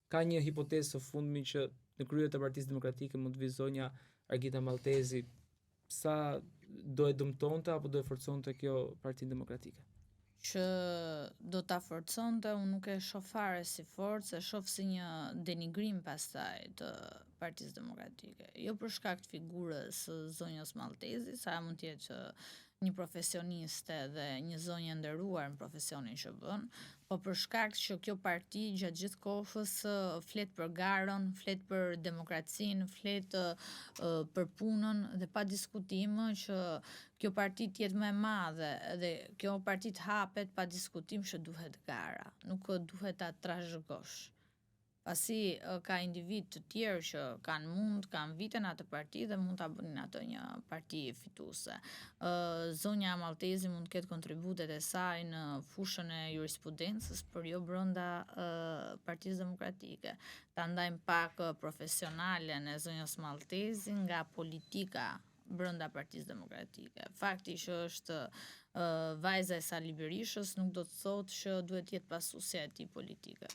Ka një hipotezë së fundmi që në krye të Partisë Demokratike mund të vijë zonja Argita Malltezi. Sa do e dëmtonte apo do e forconte kjo Partinë Demokratike? Që do ta forconte, unë nuk e shoh fare si forcë, e shoh si një denigrim pastaj të Partisë Demokratike. Jo për shkak të figurës së zonjës Malltezi, sa mund të jetë një profesioniste dhe një zonjë e nderuar në profesionin që bën, po për shkak që kjo parti gjatë gjithë kohës flet për garën, flet për demokracinë, flet për punën dhe pa diskutim që kjo parti të jetë më e madhe dhe kjo parti të hapet pa diskutim që duhet gara, nuk duhet ta trashëgosh. Pasi ka individë të tjerë që kanë mund, kanë vite në atë parti dhe mund ta bënin atë një parti fituese. Zonja Malltezi mund të ketë kontributet e saj në fushën e jurisprudencës, por jo brenda Partisë Demokratike. Ta ndajmë pak profesionalen e zonjës Malltezi nga politika brenda Partisë Demokratike. Fakti që është vajza e Sali Berishës nuk do të thotë që duhet të jetë pasuesja e tij politike.